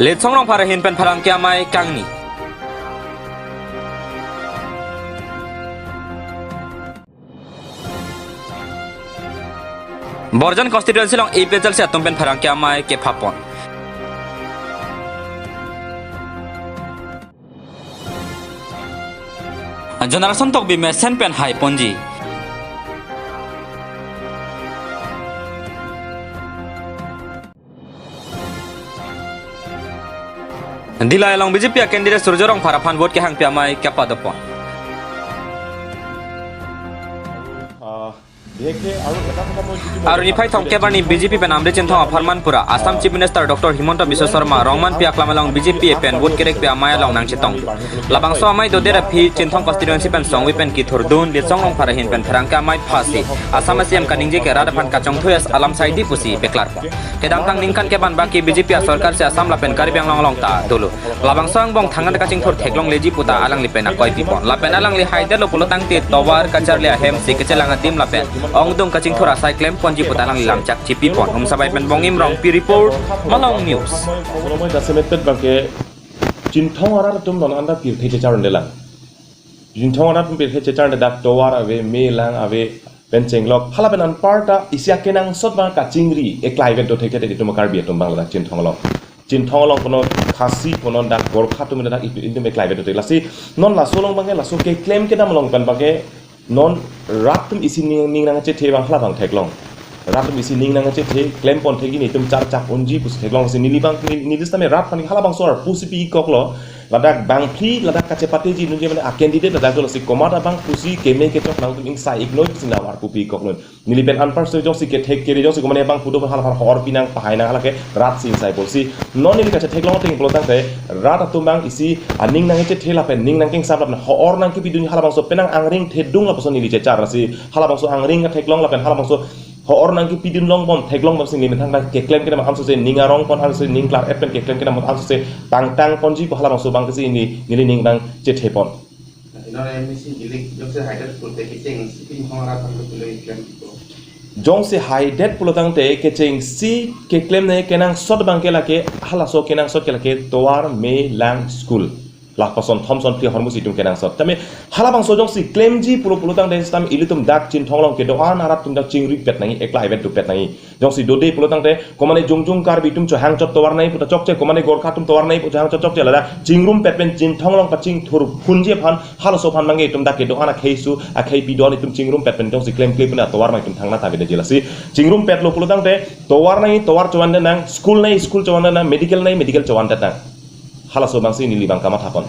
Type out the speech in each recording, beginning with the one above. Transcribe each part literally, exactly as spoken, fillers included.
Litsong Rongphar ahin pen pherangke amei kangni. Borjan constituency along A P H L C atum pen pherangke amei kephapon. Jonarson Tokbi mesen pen haiponji. Dillai along B J P a candidate Surjya Rongphar aphan vote kehangpi amei kepadopon. Arni phai thomkep arni B J P pen Amri Chinthong apharman pura Assam Chief Minister Doctor Himanta Biswa Sarma Rongmanpi aklam along B J P pen vote kerekpi amei along nangchetong. Labangso amei dodet aphi Chinthong constituency pen songvi pen kithurdun Litsong Rongphar ahin pen pherangke amei phasi Assam a C M kaningje ke rat aphan kachongthui alam saidi pusi beklarpon. Kedamtang ningkan kevan baki B J P a sorkar si Assam lapen Karbi Anglong along ta dolo. Labangso angbong thangnat kachingthur theklongleji puta alangli pen akoipipon. Lapen alangli haidetlo pulotangte tovar kacharli ahem si kechelang adim lapen ongdung kachingthur asai klemponji puta alangli lamchak chipipon. Umsabai pen Bongim Rongpi report, Malong News. Chinthong arat atum non anta pirthe checharundelang. Chinthong arat atum pirthe checharunde dak tovar ave, me lang ave, pen chenglok. Hala pen anparta isi akenangsot abang kachingri eklai vet dothekthe itum Karbi atum abang ladak Chinthong along. Chinthong along kono Khasi kono dak Gorkha atum dak itum eklai vet dothek. Lasi non laso along abangke laso keklem kedam along pen abangke non rat atum isi ning, ning nangchethe abang hala abang theklong. Rat atum isi ning nangchethe klempon thekji, netum charchak unji pusi theklong. Si neli abang, neli, neli sitame rat aphan hala abangso arpu si pikoklo. Ladak bangphli ladak kachepateji nunje mane a candidate ladak dolo, si komat abang pusi keme kechok nangtum ingsai iknoi pusi nang arpu pikoklo. Neli pen anpar so jongsi kethek kere jongsi komane abang pudo hala aphan ho-or pinang pahai nang hala ke rat si ingsai pusi. Non neli kachetheklong ateng pulotangte rat atum abang isi aning nangchethe lapen ning nangkengsam lapen ho-or nangkepidun hala abangso penang angring thedung lapuson neli chechar, si hala abangso angring katheklong lapen hala abangso ho-or nangkepidun longbom theklongbom si neli methang ta keklem kedam ansose ning arongpon, ansose ning klar-et pen keklem kedam ansose tangtangponji pu hala abangso abangke si neli, neli ning nangchethepon. Inor M E C bilik jongsi haidet pulote kechengsi Chinthong arat aphan lo pilo iklem ipo. Jongsi haidet pulotangte kechengsi keklemne kenangsot abangke lake halaso kenangsot ke lake tovar, me, lang, school. Lapuson thomson phli ahormu si itum kenangsot. Tame hala abangso jongsi klemji pulo pulotangte sitame ilitum dak Chinthong along kedo-an arat atum dak chingripet nangji, eklai vet dopet nangji. Jongsi dode pulotangte komane jongjung Karbi atum chohangchot tovar nangji puta chokche, komane Gorkha atum tovar nangji puta chohangchot chokche, ladak chingrumpet pen Chinthong along kachingthurphunji aphan halaso aphan abangke itum dak kedo-an akhei su akhei pidon itum chingrumpet pen jongsi klemkle pen atovar abang itum thangnat avedeji. Lasi chingrumpetlo pulotangte tovar nangji tovar chovan nang, school nangji school chovan nang, medical nangji medical chovan nang. Halaso abangsi neli abang kamathapon.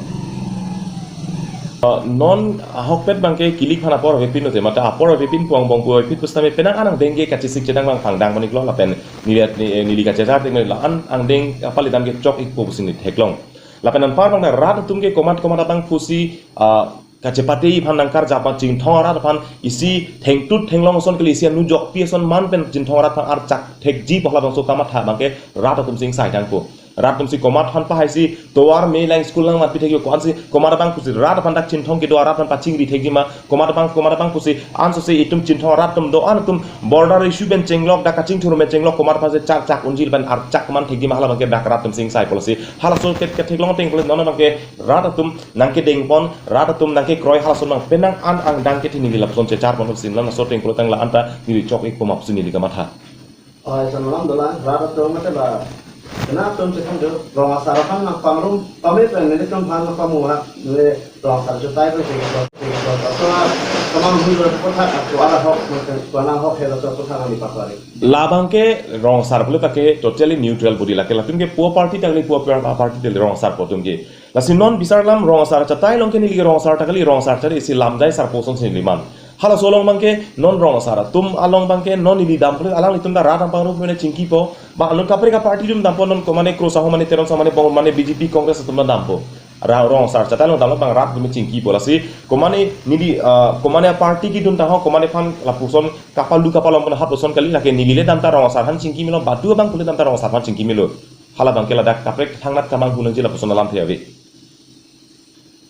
Uh, non ahokpet abangke kilik aphan apor avepin lote, mate apor avepin pu angbong pu avepin pusitame penang an angdeng ke kachesik chedang abang pangdang maniklo lapen neli, neli, neli kachechar ding la-an angdeng kapalitam ke chok ikpo pusi neli theklong. Lapen anpar abang rat atum ke komat komat abang pusi, uh, kachepate aphan nangkarjap abang Chinthong arat aphan isi thengtut thenglong ason kali isi anujokpi ason man pen Chinthong arat aphan archak thekji pu hala abangso kamatha abangke rat atum si ingsai tangpo. Rat atum si komat aphan pahai si tovar me lang school nangvanpi thekji ko-an si komat abang pusi rat aphan dak Chinthong kedo arat aphan pachingri thekji ma, komat abang, komat abang pusi ansose itum Chinthong arat atum do-an atum border issue pen chenglok dak kachingthur pen chenglok komat aphan si charchak unji pen archak man thekji ma hala abangke dak rat atum si ingsai pulo si halaso ke, ketheklong ateng pulo non abangke rat atum nangkedengpon, rat atum nangkekroi halason abang penang an angdeng kethe neli lapuson checharpon pusi non laso ateng pulotang la-an ta neli chok ikpo ma pusi neli kamatha. Oi, son malam dolang, rat atum mate ba, kena atum chethang do, rong asar aphan nangpangrum, pame pen nelitum aphan nangpamu ha, neli rong asar chutai pen chingki do, chingki do, so, kamang hui do, kotha, ko ara hok, mate, ko ana hok, helo to, kotha nangli pakwari. Labangke rong asar pulo ta ke totally neutral body lake, latum ke pu aparty ta kali, pu aparty ta kali rong asar pu atum ke. Lasi non bisar alam rong asar chatai along ke neli ke rong asar ta kali, rong asar chatai isi lamjai sarpo ason si neli man. Halaso along abangke non rong asar atum along abangke non neli dampo, alanglitum ta rat nangpangrum pen chingkipo. Ba alun kaprek aparty atum dampo, non komane Kro saho mane Teron saho mane Bong mane B J P Congress atum dampo. Ra rong asar chatai along damlo abang rat atum chingkipo. Lasi komane neli, ah, komane aparty kedun ta ho, komane aphan lapuson kapalu kapalom pen halapuson kali, lake neli le dam ta rong asar aphan chingki melo, badu abang pule dam ta rong asar aphan chingki melo. Hala abangke ladak kaprek thangnat kamang hu nangji lapuson alamthe ave.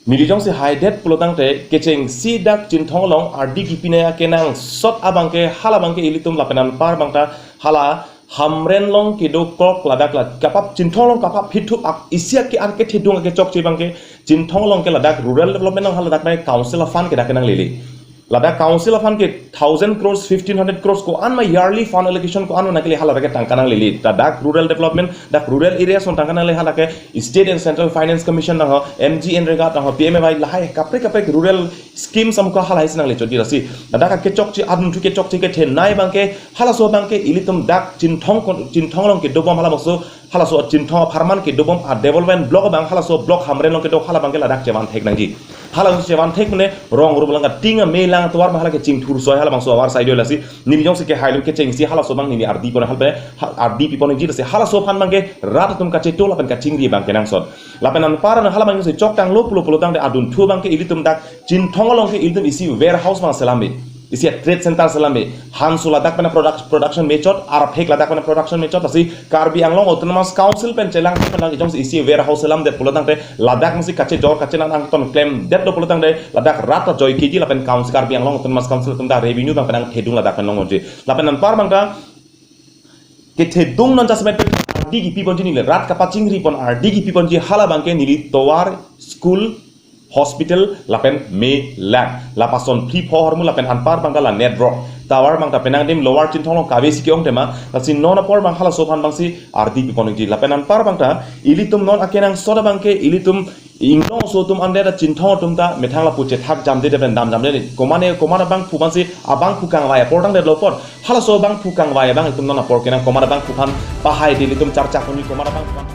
Neli jongsi haidet pulotangte kechengsi dak Chinthong along ardi kipinai akenangsot abangke hala abangke ilitum lapen anpar abang ta hala Hamren along kedo kok ladak la kapap Chinthong along kapap hithup ak isi ake an kethedung ake chokche abangke Chinthong along ke ladak rural development along haladak pen council a-fund ke dak nanglele. Ladak council a-fund ke thousand crores, fifteen hundred crores ko-an ma yearly fund allocation ko-an ma nangkele haladak ke tangka nanglele. Ladak rural development, dak rural areas along tangka nanglele haladak ke state and central finance commission nangho, MGNREGA nangho, PMAY lahai kaprek kaprek rural schemes amuka halahai si nangle chotji lasi. Ladak kechokche adunthu kechokche kethenei abangke halaso abangke ilitum dak Chinthong kon-, Chinthong along kedobom halabangso halaso Chinthong apharman kedobom a-development block abang halaso block Hamren along kedo hala abangke ladak chevan thek nangji. Halaso chevan thek mane rong rum lang kating ame lang tovar ma hala kechingthur soi halabangso avar side lasi. Neli jongsi kehai lo kechengsi halaso abang neli ardi pon hal pe ha-, ardi pipon nangji lasi halaso aphan abangke rat atum kacheto lapen kachingri abangke nangsot. Lapen anpar an hala abangsi choktanglo pulo pulo tangte adunthu abangke ilitum dak Chinthong along ke ilitum isi warehouse abang selam me. Isi trade center selam me. Hanso ladak pen product-, production mechot, arphek ladak pen production mechot, lasi Karbi Anglong Autonomous Council pen chelang pen lang ijongsi isi warehouse selamdet pulo tangte ladak masi kachejor kachelang angton klemdetlo pulo tangte ladak rat ajoike ji lapen council Karbi Anglong Autonomous Council atum ta revenue abang pen nangthedung ladak pen longji. Lapen anpar abang ta kethedung non jasemet pen ardi kipi ponji neli rat kapachingri pon ardi kipi ponji hala abangke neli tovar school hospital lapen me lang lapuson phli pho ahormu lapen anpar abang ta la network tower abang ta penang adim Lower Chinthong along kave si ke-ong tema lasi non apor abang halaso aphan abangsi ardi pipon nangji lapen anpar abang ta ilitum non akenangsot abangke ilitum inglong aso atum ande ta Chinthong atum ta methang lapu chethak jamde de pen dam jamde de komane komane abangphu abangsi abangphu kangvai apor tangdetlo apor halaso abangphu kangvai abang itum non apor kenang komane abangphu aphan pahai de ilitum charcha koni komane abangphu aphan.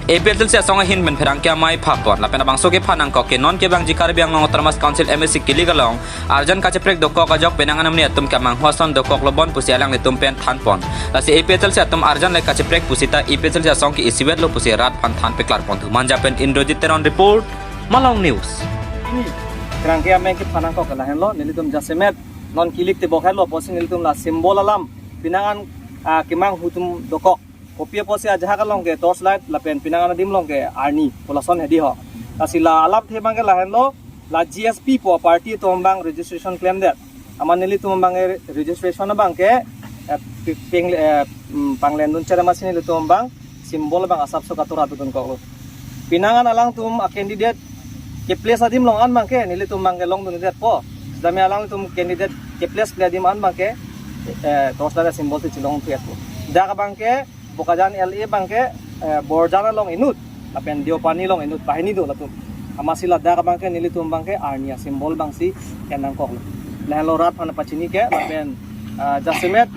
APHLC asong ahin pen pherangke amei phapon lapen labangso kepha nangkok ke non kevangji Karbi Anglong Autonomous Council MAC kilik along arjan kacheprek dokok ajok penang anamni atum ke amanghu ason dokoklo bon pusi alanglitum pen thanpon. Lasi APHLC atum arjan le kacheprek pusita APHLC asong ke isivetlo pusi rat aphan than peklar pon thu. Manja pen Indrajit Teron report, Malong News. Ini pherangke amei kepha nangkok ke lahenlo, nelitum jasemet non kilik tebok helo pusi nelitum la symbol alam penang an, ah, kemanghu atum dokok. Kopi apotsi ajahak along ke torch light lapen penang an adim along ke arni pu lason hedi ho. Lasi la alamthe abangke lahenlo, la GSP pu party atum abang registration klemdet. Amat nelitum abangke registration abangke, eh, pi-, ping, eh, mm, panglendun chere amatsi nelitum abang symbol abang asapso katura dun koklo. Penang an alangtum a-candidate ke-place adim along an abangke nelitum abangke longdundetpo. Setame alangtum candidate ke-place kle adim an abangke, eh, torch light symbol si chelongthupo. Dak abangke Bokajan LA abangke, eh, Borjan along inut lapen Deopani along inut banghini do latum. Amatsi ladak abangke nelitum abangke arni asymbol abangsi kenangkoklo. Lahenlo rat aphan pachini ke lapen, ah, jasemet,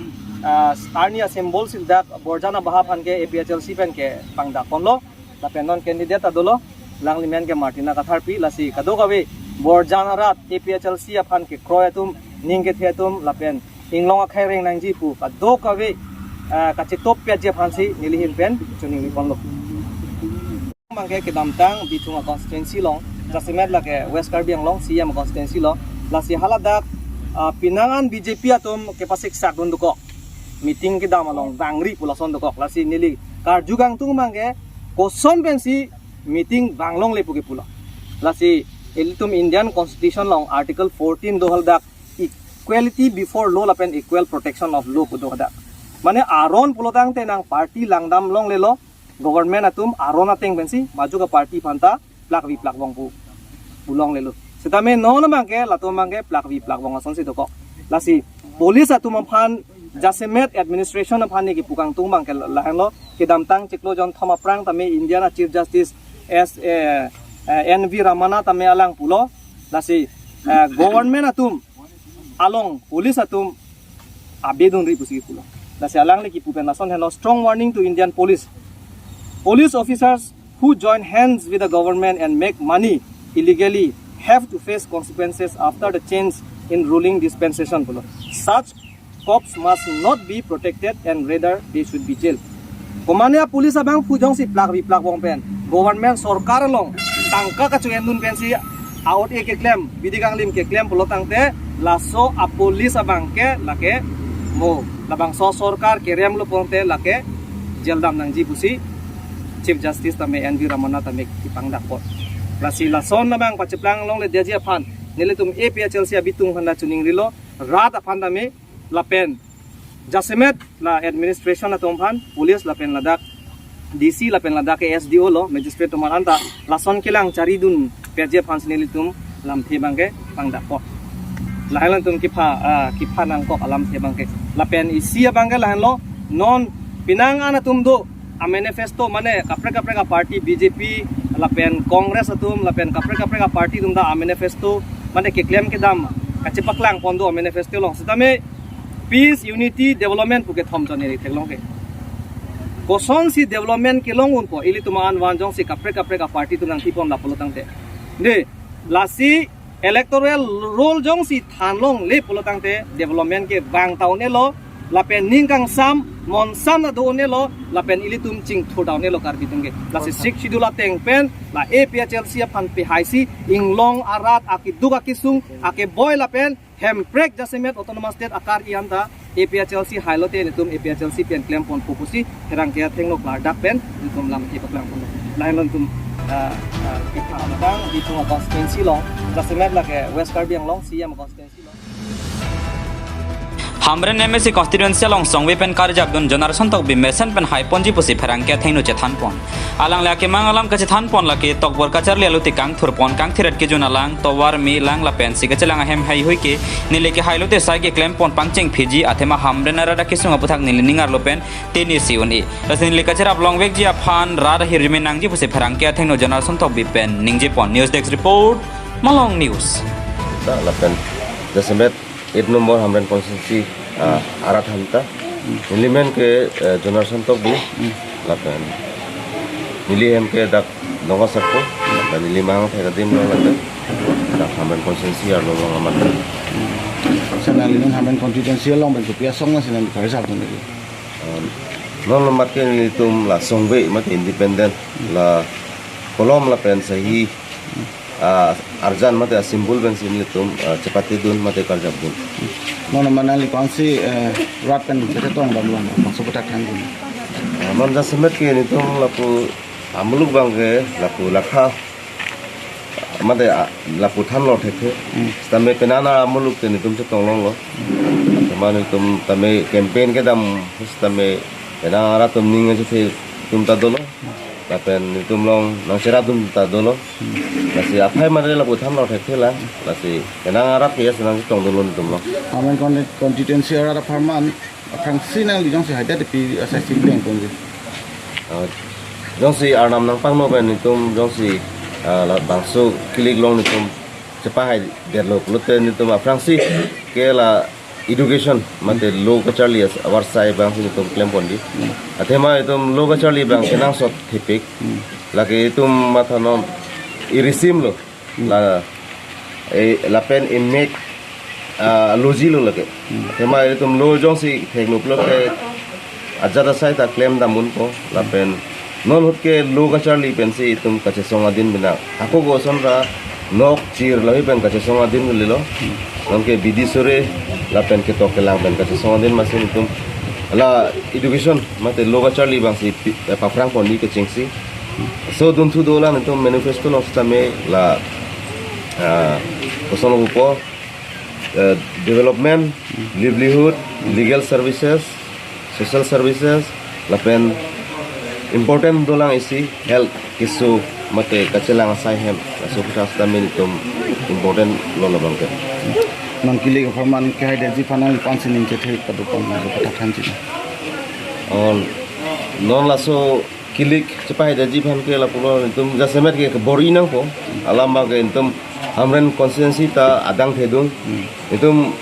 ah, arni asymbol si dak Borjan abaha aphan ke APHLC pen kepangdak ponlo. Lapen non candidate ta dolo, alangli men ke Martina Katharpi, lasi kadokave Borjan arat APHLC aphan kekroi atum, ning kethe atum lapen inglong akhei reng nangji pu kadokave, ah, kachetop piaji aphansi neli ahin pen choningri ponlo. Abangke kedamtang Bithung a-constituency along, jasemet lake West Karbi Anglong CEM a-constituency along, lasi haladak, ah, penang an BJP atum kepasiksak dun dokok. Meeting kedam along bangri pu lason dokok. Lasi neli karju kangtung abangke koson pensi meeting banglongle pu ke pulo. Lasi ilitum Indian Constitution along Article fourteen do haladak equality before law lapen equal protection of law pu do hadak. Mane aron pulo tangte nang party langdam longlelo, government atum aron ateng pensi majok a-party aphanta plakvi plakvong pu pu longlelo. Setame non abangke latum abangke plakvi plakvong asonsi dokok. Lasi police atum aphan jasemet administration aphan neli kepu kangtung abangke lahenlo, kedamtang chiklo jonthom aphrang tame Indian a-Chief Justice S, eh, eh, N V Ramana tame alang pulo, lasi, eh, government atum along police atum abedunri pusi pulo. Lasi alangli kepu pen lason henlo, strong warning to Indian police. Police officers who join hands with the government and make money illegally have to face consequences after the change in ruling dispensation pulo. Such cops must not be protected and rather they should be jailed. Komane a-police abangphu jongsi plakvi plakvong pen government sorkar along tangka kachoendun pensi aot e keklem, bidi kanglim keklem pulo tangte laso a-police abangke lake mo labangso sorkar keremlo pulote lake jail dam nangji pusi Chief Justice tame N V Ramana tame kepangdakpon. Lasi lason labang pacheplang longledetji aphan nelitum A P H L C abitung aphan ta chiningrilo, rat aphan tame lapen jasemet la administration atum aphan, police lapen ladak D C lapen ladak ke S D O lo, magistrate atum aphan ta lason kelang charidunpetji aphansi nelitum lamthe abangke pangdakpon. Lahenlo nelitum kepha, ah, kepha nangkok alamthe abangke. Lapen isi abangke lahenlo, non penang an atum do a manifesto, mane kaprek kaprek a party, B J P lapen Congress atum lapen kaprek kaprek a party atum ta a manifesto, mane keklem kedam kachepaklangpon do a manifesto along. Sitame peace, unity, development pu kethom chon neli theklong ke. Kosonsi development kelong unpo, ilitum an van jongsi kaprek kaprek a party atum nangkipon lapulo tangte. De, lasi electoral roll jongsi thanlongle pulo tangte development ke vang ta un-elo, lapen ning kangsam monsam ta do un-elo, lapen ilitum chingthur ta un-elo Karbi atum ke. Lasi Sixth Schedule ateng pen la A P H L C aphan pehaisi inglong arat akeduk akesung akeboi lapen Hemprek jasemet Autonomous State akar-i anta A P H L C hailote nelitum A P H L C pen klemponpo pusi pherangke athengno klardak pen nelitum lamthe paklangpon. Lahenlo nelitum, ah, ah, kepha abang nelitum a constituency along, jasemet lake West Karbi Anglong C E M constituency along. Hamren M A C constituency along songve pen karjapdun Jonarson Tokbi mesen pen haiponji pusi pherangke athengno chethanpon. Alangle akemang alam kachethanpon lake tokbor kacharli alote kangthurpon, kangthir-et kejun alang, tovar me lang lapensi kachelang ahem heihui ke neli ke hailote sai keklempon pangcheng phiji, athema Hamren arat akesung aputhak neli ning arlo pen tenisi un-e. Lasi neli kacherap longvekji aphan rat ahirjume nangji pusi pherangke athengno Jonarson Tokbi pen ningjepon. News Desk Report, Malong News. Ta lapen jasemet eight number Hamren constituency, ah, arat aphanta. Neli men ke, eh, Jonarson Tokbi. Lapen neli hem ke dak Nongkosakpo. Lapen neli mang thek adim lo lapen dak Hamren constituency arlo long amat. Sena neli non Hamren constituency along pen kopi asong na sena neli karjapdun lagi. Ah, non lo mat ke nelitum la songve mate independent la kolom lapen sahi, ah, arjan mate a symbol pensi nelitum, ah, chepatedun mate karjapdun. Non mana neli kosonsi, eh, rat pen kachetongdamlo, bangso aputhak thandun. Ah, non jasemet ke nelitum lapu amuluk abangke lapu lakha mate, ah, lapu thanlo thekthe. Hmm. Sitame penang an amuluk ke nelitum chetong longlo. Sitame nelitum tame campaign kedam sitame penang arat atum ning chethe atum ta dolo. Lapen nelitum along nangcherap atum ta dolo. Lasi aphai mate lapu thanlo thekthe lang. Lasi penang arat ke ya senang chetong dolo nelitum along. Hamren con-, constituency arat apharman aphrangsi nangli jongsi haida tepi asai si plengponji. Ah, jongsi arnam nangpangno pen nelitum jongsi, ah, labangso kilik along nelitum chepahaidetlo pulote nelitum aphrangsi ke la education mate lo kacharli as-, avarsai abangsi nelitum klemponji. Hmm. Athema itum lo kacharli abang kenangsot thepik. Hmm. Lake itum mathanon irisimlo. Hmm. La, eh, lapen imek, ah, lojilo lake. Hmm. Athema itum lo jongsi thekno pulote ajat asai ta klemdam unpo lapen non ahut ke lo kacharli pensi itum kachesong adin bina. Ako koson ra nok chir lahi pen kachesong adin lilo. Nonke bidi sore lapen ketok kelang pen kachesong adin masi itum la education mate lo kacharli abangsi pi-, eh, paphrangponji kechengsi. So dunthu dolang itum manifesto along sitame la, ah, koson pupo, eh, development, livelihood, legal services, social services, lapen important dolang isi health issue mate kachelang asai hem, laso aputhak sitame itum important lo labangke. Non kilik apharman kehaidetji aphan nangli kosonsi ning chethe padopon, laso aputhak thanji. Oh, non laso kilik chepahaidetji aphan ke lapulo itum jasemet ke kebor-i nangpo. Alam abangke itum Hamren constituency ta adang thedung. Hmm. Itum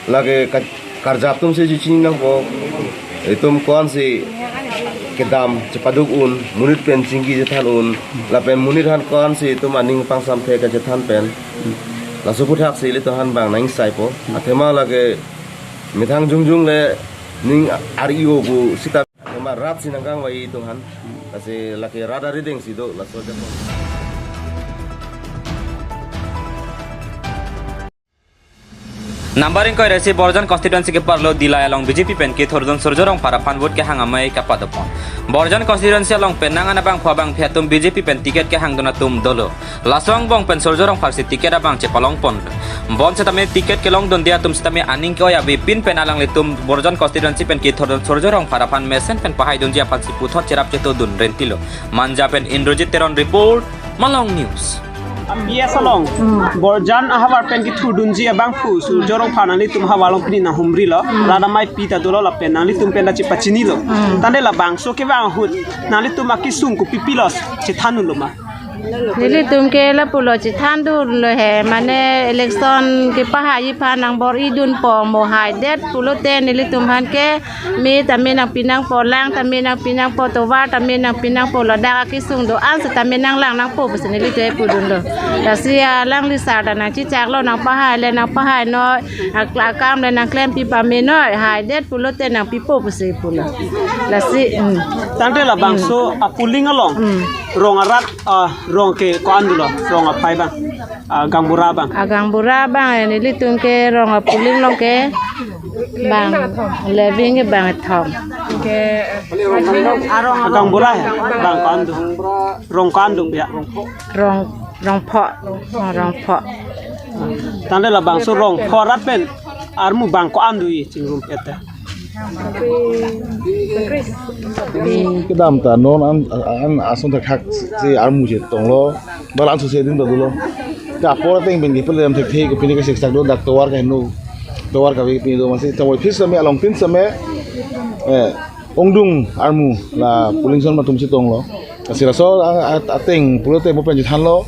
lake ka-, karjap atumsi chini nangpo. Itum kosonsi kedam chepaduk un, monit pen chingki chethan un, lapen monit aphan kosonsi itum aning pangsamthe kachethan pen. Hmm. Laso aputhak si ilitum aphan bang nangsaipo. Hmm. Athema lake methang jongjong le ning ar-i-o pu sita. Athema rat si nangkangvai itum aphan. Lasi lake rat arideng si do, laso ajakong. Number ingkoi ra isi Borjan constituency keparlo Dillai along B J P pen kethurdun Surjya Rongphar aphan vote kehang amei kapadopon. Borjan constituency along penang an abangphu abangphi atum B J P pen ticket kehangdun atum dolo. Laso angbong pen Surjya Rongphar si ticket abang chepalongpon. Bonsetame ticket kelongdunde atum setame aning ke-oi avepin pen alanglitum Borjan constituency pen kethurdun Surjya Rongphar aphan mesen pen pahaidunji aphan si puthot cherap chetodun rentilo. Manja pen Indrajit Teron report, Malong News. Yes along. Borjan ahavar pen kethurdunji abangphu Surjya Rongphar nanglitum ahavar along pini nanghumrilo. Rat ameipi ta dolo lapen nanglitum pen ta chepachinilo. Tangte labangso kevang ahut nanglitum akesung kopi pilo chethan-unlo ma? Nelitum ke lapulo chethandunlo he, mane election kepahai aphan nangbor-idunpo mo, haidet pulote nelitum aphan ke me tame nangpi nangpo, lang tame nangpi nangpo, tovar tame nangpi nangpo, ladak akesung do-an setame nanglang nangpo pusi nelitum pudunlo. Lasi alangli sar ta nangchechaklo, nangpahai le nangpahainoi, ak-, akam le nangklempi pamenoi, haidet pulote nangpipo pusi pulo. Lasi, mm. Tangte labangso a-polling along, mm, rong arat, ah, rong ke ko-an dolo, rong aphai abang, ah, gaonbura abang. Ah, gaonbura abang, eh, nelitum ke rong a-polling along ke bang, lebing ke bang kethom. Ah, gaonbura he, bang ko-an do. Rong ko-an do ya? Rong, rongpho. Ah, rongpho. Tangte labangso rongpho arat pen armu bang ko-an do-i chingrumpet te? Kedam ta non an, an ason thakthak si armu chetonglo. Balan suse din ta dolo. Ka apor ateng pen kepelem thekthe, kopine kasiksak do, dak tovar kaheno. Tovar kave pini do masi, tangvoi phis same, along tin same, eh, ongdung armu la polling station atum chetonglo. Lasi laso a-, a-, ateng pulote mo pen chethanlo,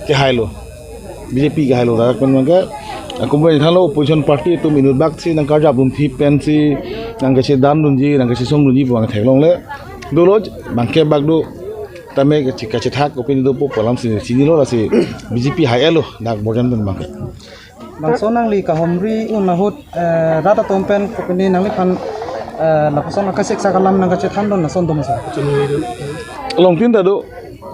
kehailo. B J P kehailo, dak pen abangke, ako mo pen chethanlo, opposition party atum inut bak si nangkarjapdunthi pensi, nangkachedandunji, nangkachesongdunji pu abang theklongle. Dolo, bangkebak do, tame kache-, kachethak, kopine dopo pu alam si chinilo, lasi B J P hai-etlo, dak Borjan pen abangke. Bangso nangli kahumri-un ahut, eh, rat atum pen kopine nangliphan, eh, lapuson akasiksak alam nangkachethandun ason do ma sir? Along tin ta do,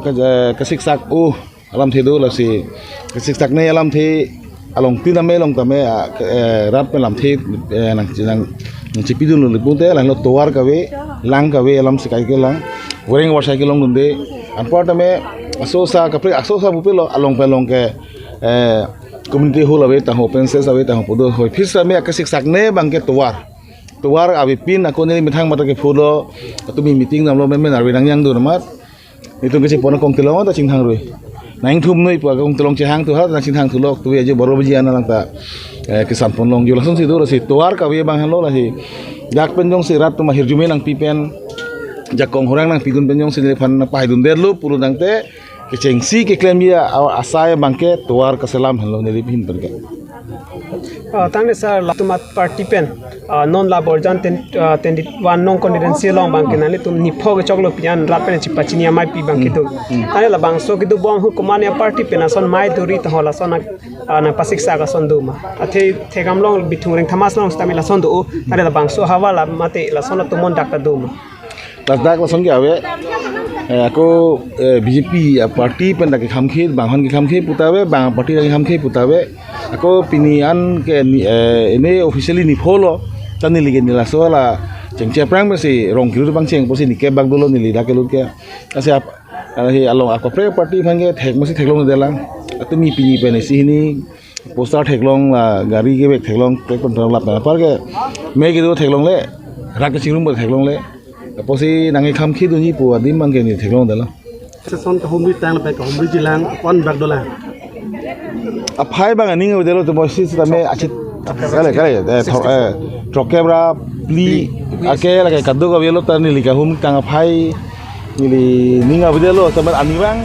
ka-, eh, kasiksak-o alamthe do, lasi kasiksakne alamthe along tin ame along tame, ah, eh, rat pen lamthe, eh, nang, nang, nangchepidunlo le pulote, lahelo tovar kave, lang kave alam si kaike lang, voreng vorsai kelongdunde, anpar tame asosa kaprek asosa pupelo along pen along ke, eh, community hall ave tangho, open space ave tangho pu do, hoi phis same akasiksakne abangke tovar. Tovar avepin ako neli methang mata kephulo, atumi meeting damlo, memen arve nangjangdun amat. Itum kachepon akong telong ta chingthang rui. Nangthum noi pu akong telong chehang thu ha, nangchingthang thulok, tuve ajo boro baji an langta, eh, kesan ponlongji, lasonsi do, lasi tovar kave abang henlo, lasi dak pen jongsi rat atum ahirjume nangpi pen, jakong horang nangpidun pen jongsi neliphan pahaidundetlo pulo tangte, kechengsi keklemji a-, asai abangke tovar kaselam henlo neli phin pen ke. Ah, tangte sir, latum aparty pen, ah, non la Borjan ten, ah, twenty-one nong constituency along abangke nanglitum nipho kechoklo pi an rat pen chepachini ameipi abangke do. Tangte labangso kedobom ahut komatne aparty pen ason mei duri taho lason nang, ah, nangpasiksak ason do ma? Athe Thekam along, Bithung Rengthama along setame lason do-o. Tangte labangso ahavar la mate lason atum mon dak ta do ma? Ladak lason ke ave, eh, ako, eh, B J P, eh, party pen dak kekhamkhe, bang aphan kekhamkhe puta ave, bang party dak kekhamkhe puta ave. Ako pini an ke ni, eh, ini officially nipholo, ta neli ke neli laso la chengche aphrang pensi rong kiru abang cheng pusi neli kebak dolo neli dak kelut ke. Lasi ap-, ah, hi along ako pre party aphan ke thek masi theklongledelang. Atumi pini pensi hini poster theklong, la gari kevek theklong, trek pen theklong, lapen apar ke mei kedo theklongle, rak kachingrum pen theklongle. Apotsi nangkekhamkhedunji pu adim abangke neli theklongdetlo. Session kahumri tang lapen kahumriji lang, ko-an bak dolang? Aphai abang aning avedetlo, to boisi setame achit, kale, kale, eh, tho-, eh, throkkep ra phli, ake lake kadokave lo, ta neli kahumri tang aphai neli ning avedetlo, setame arni abang.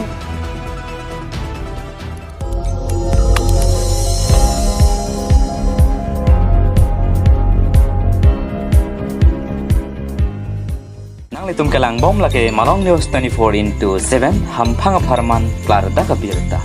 Nanglitum kelangbom lake Malong News twenty-four into seven, hamphang apharman klardak abirta.